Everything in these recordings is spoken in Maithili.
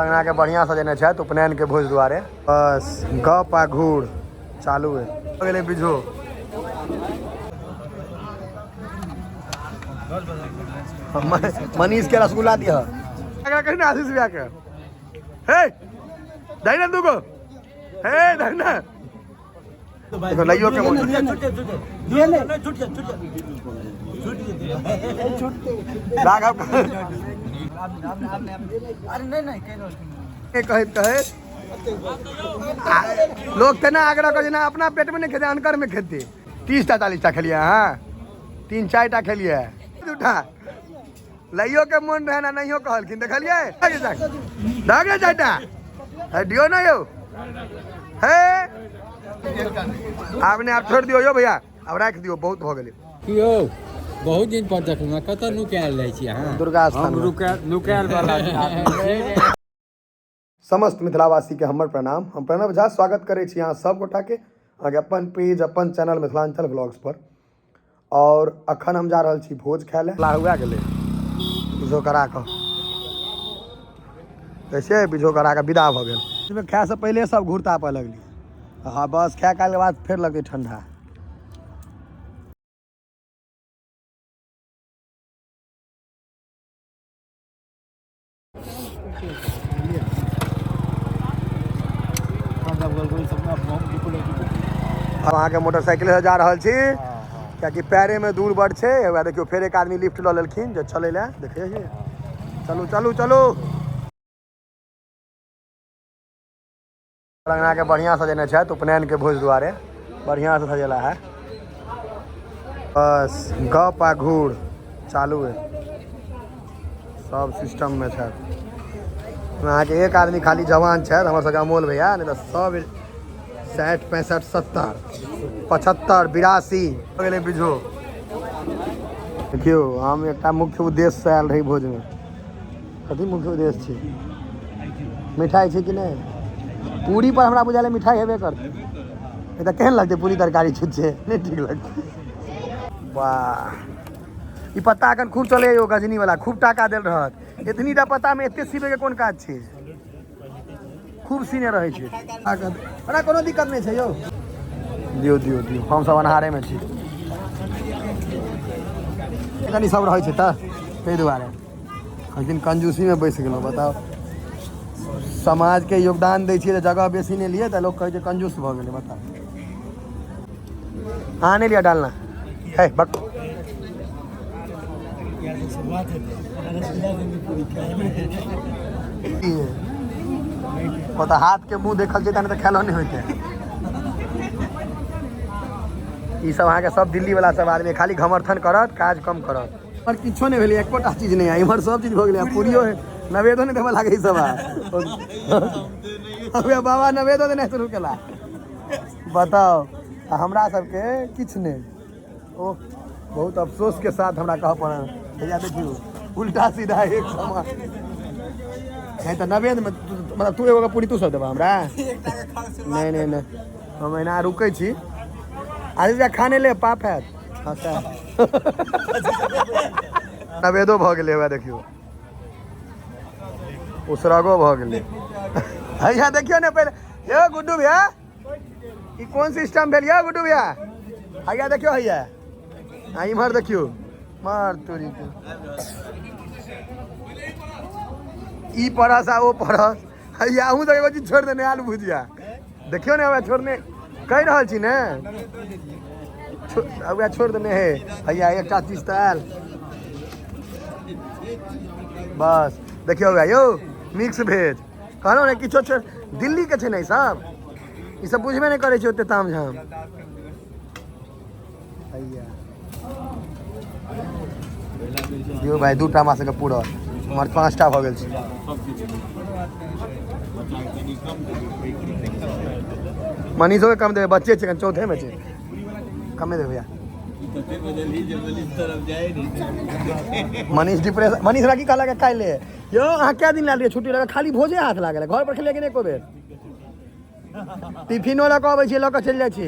अंगना के बढ़िया सजेने छथि उपनयन के भोज दुआरे। बस गप आ घूर चालू है। हो गेलै बिझो। मनीष के रसगुल्ला दिह। अगला कहीं ना आशीष भैया के। हे दही ना दूगो। हे दही ना। देखो लइयो के मोन। राघव कहैत कहैत लोग तेना आग्रह करै जेना अपना पेट में नहीं खेतै, अनकर में खेतै। 30टा 40टा खेलियै अहाँ, 3-4 टा खेलियै, 2टा लइयो के मोन रहै ना नहियो कहलखिन। देखलियै दागे 4टा दियौ ना यौ। हे आब ने, आब छोड़ि दियौ यौ भैया, आब राखि दियौ, बहुत भऽ गेलै। की यौ, बहुत दिन पर देखलहुँ, कतऽ नुकायल रहै छी अहाँ? दुर्गा स्थान हम नुकायल वाला आदमी छी। समस्त मिथिलावासी के हमर प्रणाम। हम प्रणव झा स्वागत करै छी अहाँ सब गोटाके अहाँके अपन पेज अपन चैनल मिथिलांचल ब्लॉग्स पर। और अखन हम जा रहल छी भोज खाय लए। हुआ गेलै बिझो करा कऽ, कैसे बिझो करा कऽ विदा भऽ गेल। एहिमे खाय से पहिले सब घूर तापऽ लगली। हाँ बस खाय काल के बाद फेर लगतै ठंडा। अब अहाँके मोटरसाइकिल से जा रहल छी, कियाकि पैरे में दूर बड़ छै। वएह देखियौ फेर एक आदमी लिफ्ट लऽ लेलखिन जे चलै लए। देखियौ चलू चलू चलू। अंगना के बढ़िया सजेने छथि उपनयन के भोज दुआरे, बढ़िया से सजेला है। बस गप आ घूर चालू है, सब सिस्टम में छथि। अहाँके एक आदमी खाली जवान छथि हमर सबके अमोल भैया, नहीं तऽ सब 60 65 70 75 82 हो गेलै बिझो। देखियौ हम एकटा मुख्य उद्देश्य से आयल रही भोजमे। कथी मुख्य उद्देश्य छै? मिठाई छै कि नहि? पूरी पर हमरा बुझायल मिठाई हेबे करतै, नहि तऽ केहन लगतै पूरी तरकारी छुच्छे, नहि ठीक लगतै। वाह ई पत्ता एखन खूब चलै यौ, गजनी वाला खूब टाका देल रहत। एतनीटा पत्ता में एते सीबे के कोन काज छै, खूब सीने रहै छै। ओना कोनो दिक्कत नहि छै यौ। दियौ दियौ दियौ, हम सब अन्हारे में छी, कनि सब रहै छै तऽ ताहि दुआरे लेकिन कंजूसी में बैस गेलहुँ। बताउ समाज के योगदान दै छियै तऽ जगह बेसी नहि लियै तऽ लोक कहै छै कंजूस भऽ गेलै। बताउ अहाँ नहि लिअ डालना है बक। ओ तऽ हाथ के मुँह देखल छै तहन तऽ खेलो नहि होइते। ई सब अहाँके सब दिल्ली वाला सब आदमी खाली घमर्थन करत, काज कम करत। पर किछो नहि भेलै, एकोटा चीज नहि। इम्हर सब चीज भऽ गेलै, पूरियो नवेदो नहि देबऽ लागै सब। अबे बाबा नवेदो देनाइ शुरू केला। बताउ आ हमरा सबके किछु नहि। ओ बहुत अफसोस के साथ हमरा कहऽ पड़ल भैया, देखियौ उल्टा सीधा एक समान नहीं तऽ नवेद में मतलब तू एगो पूरी तू सब देबा हमरा? नहीं नहीं नहीं, हम एना रुकै छी। आदित्य खाने ले पाप हैत। हाँ सएह नवेदो भऽ गेलै। वएह देखियौ उसरगो भऽ गेलै। हैया देखियौ ने पहिले यौ गुड्डू भैया, ई कोन सिस्टम भेल यौ गुड्डू भैया? हैया देखियौ, हैया आ इम्हर देखियौ, मार तोरी के ई परस आ ओ परस। हैया अहूँ सब एगो चीज छोड़ि देने आलू भुजिया। देखियौ ने वएह छोड़ने कहि रहल छी ने, वएह छोड़ि देने हे। हैया एकटा चीज तऽ आयल बस। देखियौ वएह यौ मिक्स भेज कहलहुँ ने, किछो छोड़ दिल्ली के छै ने ई सब, ई सब बुझबे नहि करै छै ओते ताम झाम। हैया दियौ भाई, 2टा हमरा सबके पूरा, हमर 5टा भऽ गेल छै। मनीषो के कम देबै, बच्चे छै, चौथे में छै, कमे देबै भैया। मनीष डिप्रेशन। मनीष हमरा की कहलक काल्हि यौ, अहाँ कए दिन लायल रहियै छुट्टी लऽ कऽ? खाली भोजे हाथ लागल, घर पर खेलियै कि नहि एको बेर? टिफिनो लऽ कऽ अबै छियै, लऽ कऽ चलि जाइ छी,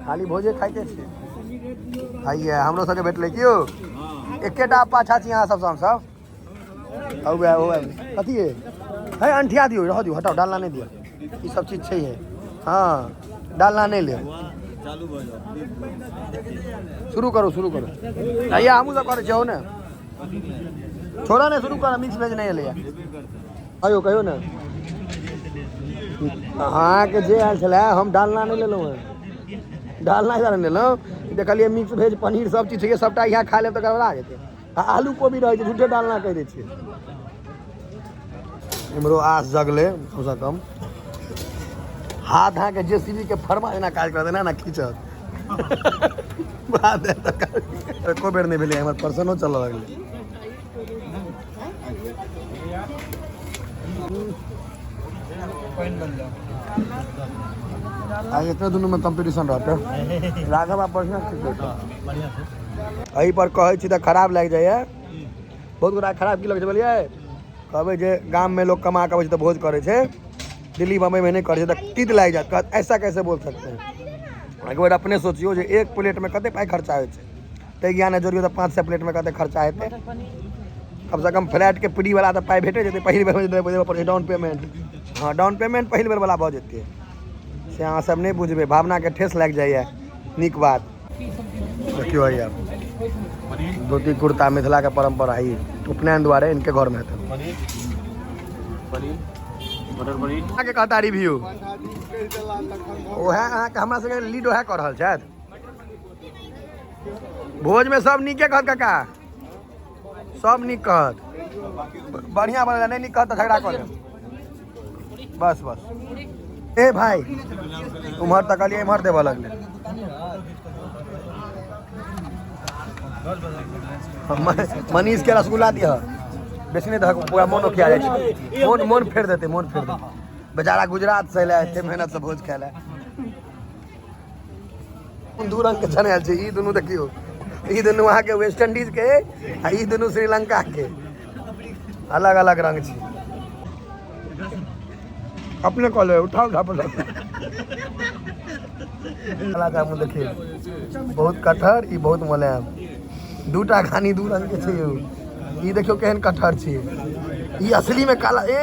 खाली भोजे खाइते छियै। हैया हमरो सबके भेटलै कि यौ, एकेटा पाछा छी अहाँ सबसँ हमसब। हौ ओ कथी है है अंठिया दियौ, रह दियौ, हटाओ, डालना नहि दियौ, ई सब चीज छै है। हाँ डालना नहि लेब। शुरू करू शुरू करू भैया, हमहूँ सब करै छियै ने, छोड़ा ने, शुरू कर। मिक्स वेज नहि एलैया, कहियो कहियो ने। अहाँके जे आयल छलै, हम डालना नहि लेलहुँ हेँ, डालना इधर नहि लेलहुँ। देखलियै मिक्स भेज पनीर सब चीज छै, सबटा इएह खा लेब तऽ गड़बड़ा जेतै। आ आलू कोबी रहै छै, झूठे डालना कहि दै छियै। इम्हरो आस जगलै, कमसँ कम हाथ अहाँके जेसीबी के फरमा जेना काज करत, एना ने खींचत। बात एको बेर नहि भेलै, हमर पर्सनो चलऽ लगलै। आइ एकरे दुनूमे कम्पीटिशन रहतै। राघव आब बढ़िआँ एहि पर कहै छी तऽ खराब लागि जाइए बहुत गोटा। खराब की लगै छै बोलिए? कहबै जे गाममे लोक कमा कऽ अबै छै तऽ भोज करै छै, दिल्ली बम्बईमे नहि करै छै, तऽ तीत लागि जायत, कहत ऐसा कैसे बोल सकते हैं। एक बेर अपने सोचियौ जे एक प्लेटमे कते पाइ खर्चा होइ छै। ताहि ज्ञाने जोड़ियौ तऽ 500 प्लेटमे कते खर्चा हेतै। कमसँ कम फ्लैटके प्री वाला तऽ पाइ भेटै जेतै। पहिल बेर देबऽ पड़ै छै डाउन पेमेंट। हँ, डाउन पेमेंट पहिल बेर वाला भऽ जेतै। से अहाँ सब नहि बुझबै, भावनाके ठेस लागि जाइए। नीक बात। देखियौ भैया, धोती कुर्ता मिथिलाके परम्परा ही उपनयन दुआरे इनके घरमे हेतै। अहाँके कहता रिव्यू ओएह अहाँके हमरा सबके लीड ओएह कऽ रहल छथि। भोजमे सब नीके कहत काका, सब नीक कहत, बढ़िआँ बनल। नहि नीक कहत तऽ झगड़ा कऽ लेब। बस बस। ए भाई, उम्हर तकलियै, इम्हर देबऽ लगलै। मनीष के रसगुल्ला दिह, बेसी नहि दहक, पूरा मोन ओखिया जाइ छै, मोन मोन फेर देतै, मोन फेर देतै। बेचारा गुजरात से एलै, एते मेहनत से भोज खाय लए। दू रंग के छनायल छै ई दुनू। देखियौ, ई दुनू अहाँके वेस्ट इंडीज के आ ई दुनू श्रीलंका के, अलग अलग रंग छै। अपने कऽ ले, उठा उठा पर काला जामुन। देखियौ, बहुत कठहर, ई बहुत मुलायम। दूटा घानी दू रंग के छै यौ। ई देखियौ केहन कठहर छै ई, असली में काला। ए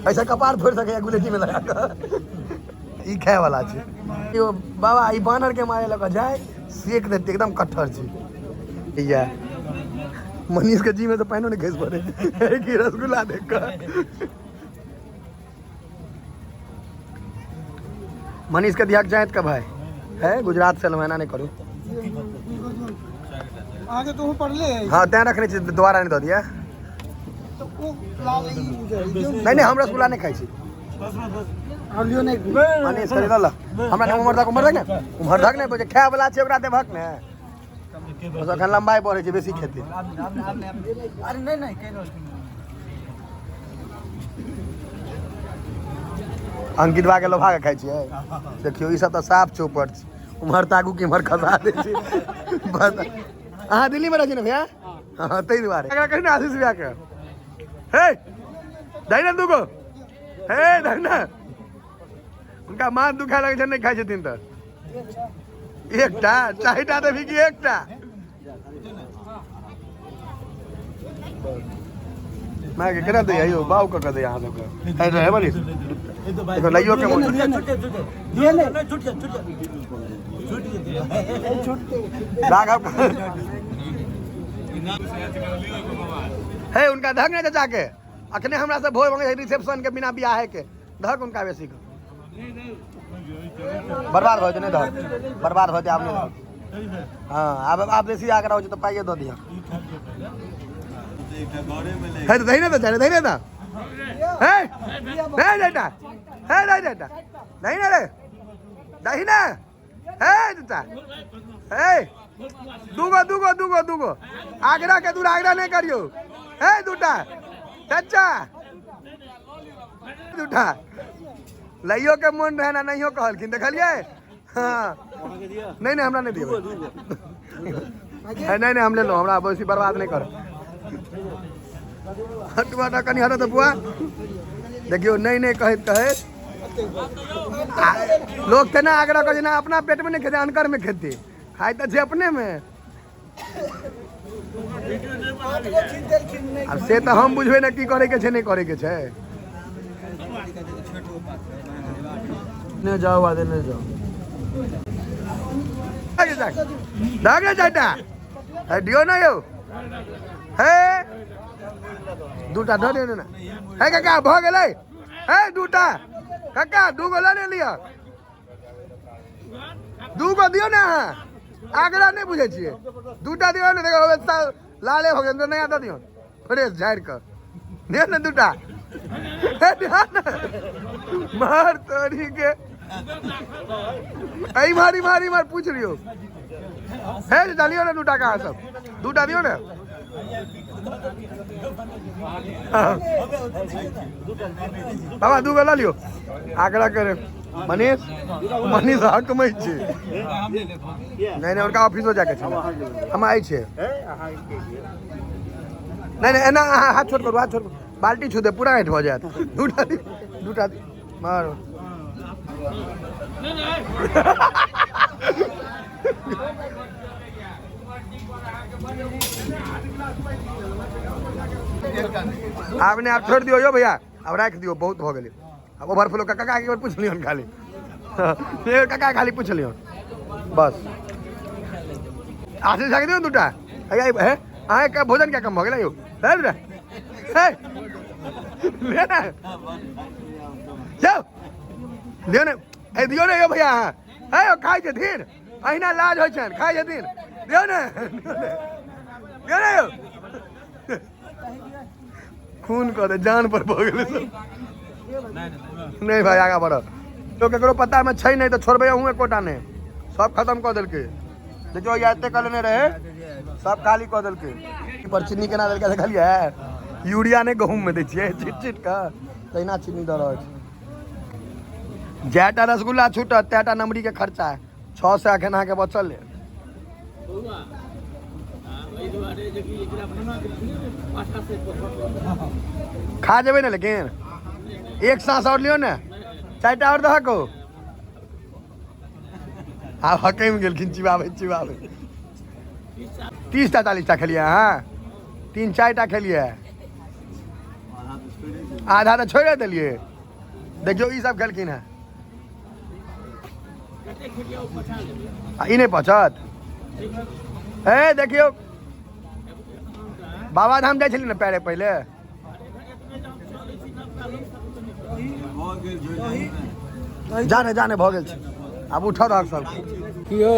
ऐसा कपार फोड़ि सकैए गुलेती में लगा कऽ। ई खाय वाला छै यौ बाबा। ई बानर के मारे लऽ कऽ जाय, सेक देतै, एकदम कठहर छै। इएह मनीष के जी में तऽ पानिओ नहि खसि पड़े कि रसगुल्ला देख कऽ। मनीष के दिया जायत का भाई है, गुजरात से एलहुँ, एना नहि करू। अहाँके तो पढ़ले है। हाँ, तैं रखने छी, दोबारा नहि दऽ दिया। तऽ ओ लाल ई उजर। नहि नहि, हम रसगुल्ला नहि खाइ छी। और लियो नहीं। मनीष कनि लऽ लऽ हमरा ने। उम्हर धक, उम्हर धक ने, उम्हर धक ने। जे खाय वाला छै ओकरा देबहक ने। बस एखन लम्बाइ बढ़ै छै, बेसी खेतै। अरे नहीं नहीं, कहि रहल छी। अंकित बा के लोभा के खाइ छियै। देखियौ, ई सब तऽ साफ चौपट छै, उम्हर ताकू कि इम्हर खसा दै छै। बस अहाँ दिल्लीमे रहै छी ने भैया? हँ, ताहि दुआरे। एकरा कही ने आशीष भैया के। हे दही ने दूगो, हे दही ने। हुनका माथ दुखाय लगै छै, नहि खाइ छथिन तऽ। एकटा 4टा देबही कि एकटा? मायके केना दैया यौ, बाउ कऽ कऽ दैया अहाँ सबके। हे रे, हे बड़ी देखो, लइयो के मोन। दिए ने। राघव हे, उनका धक ने चाचा के। अखने हमरा से भोज मंगे छै रिसेप्शन के, बिना बियाहे के। धक उनका बेसी के, बर्बाद भऽ जेतै। नहि धक, बर्बाद भऽ जेतै। आब नहि धक। हाँ, आब आब बेसी आग्रह होइ छै तऽ पाइए दऽ दिअ। हे तऽ दही ने, तऽ दही ने, तऽ हे हे बेटा, हे नहीं बेटा, दही ने रे, दही ने। हे चाचा, हे दूगो दूगो दूगो दूगो। आग्रह के दूर आग्रह नहीं करियो। हे दूटा चाचा, दूटा लइयो के मोन रहे ना, नहियो कहलखिन, देखलियै? हाँ, नहीं नहीं, हमरा नहीं दियौ। नहीं नहीं, हम लेलहुँ, हमरा बेसी बर्बाद नहि कर। हटुआ तऽ कनि हटो तऽ बुआ। देखियौ, नहीं नहीं कहैत कहैत लोक तेना आग्रह करै छै ना, अपना पेटमे नहि खेतै, अनकर मे खेतै। खाइ तऽ छै अपने मे। आब से तऽ हम बुझबै ने की करैके छै नहि करैके छै। नहि जाउ आ नहि जाउ। दागे चारिटा दियौ ने यौ। हे दूटा दऽ दियौ ने। हे काका भऽ गेलै। हे दूटा काका दूगो लऽ ने लिअ, दूगो दियौ ने। अहाँ आगरा नहि बुझै छियै, दूटा दियौ ने। देखो लाले हो गेल, नया दऽ दियौ फ्रेश झाड़ि कऽ दियौ ने दूटा। हे दियौ ने, मार तोरी के। इम्हर इम्हर इम्हर पूछ लियौ। हे डालियौ ने दूटा, कहाँ सब दूटा दियौ ने। बाबा दूगो लऽ लियौ। आग्रह करे मनीष, मनीष हकमै छै। नहि नहि, हुनका ऑफिसो जाके छै। हम आइ छियै। नहि नहि, एना अहाँ हाथ छोट करू, हाथ छोट करू, बाल्टी छू दे पूरा हेठ भऽ जायत। दूटा दियौ, दूटा दियौ, मारू। आब नहि, आब छोड़ि दियौ यौ भैया, आब राखि दियौ, बहुत भऽ गेलै। आब ओवरफ्लो काका के एक बेर पूछि लियौन खाली, काका खाली पूछि लियौन बस। आशीष झाके दियौ दूटा। हे अहाँके भोजन क्या कम भऽ गेलै यौ? हे दूटा, हे ले ने, जाउ दियौ ने। हे दियौ ने यौ भैया। अहाँ हे यौ खाइ छथिन, अहिना लाज होइ छनि, खाइ छथिन। दियौ ने, दियौ ने यौ। खून कऽ दे, जान पर भऽ गेलै सब। नहि भाई आगाँ बढ़। तो ककरो पता में छै नहि तऽ छोड़बै अहूँ एकोटा नहि, सब खत्म कऽ देलकै। देखियौ या एते कऽ लेने रहे, सब खाली कऽ देलकै। पर चीनी केना देलकै देखलियै? यूरिया नहि गहूँम में दै छियै चिट चिट कऽ, तहिना चीनी दऽ रहल छै। जएटा रसगुल्ला छूटत तएटा नमरी के खर्चा है। 600 एखन अहाँके बचल है। खा जेबै ने, लेकिन एक साँस और लियौ ने, चारिटा और दहक। आब हकमि गेलखिन चिबाबै चिबाबै। 30टा 40टा खेलियै अहाँ? 3 4टा खेलियै, आधा तऽ छोड़े देलियै। देखियौ ई सब खेलखिन हेँ। आ ई नहि पचत। हे देखियौ बाबा धाम जाइ छलियै ने पैरे पहिले। जाने जाने भऽ गेल छै, आब उठऽ रहक सब। की यौ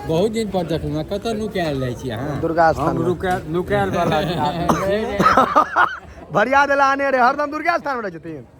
बहुत दिन पर देखलहुँ, कतऽ नुकायल जाइ छी अहाँ? दुर्गा स्थान हम नुकायल वाला भरिया देला आने रे, हरदम दुर्गा स्थान में रहै छथिन।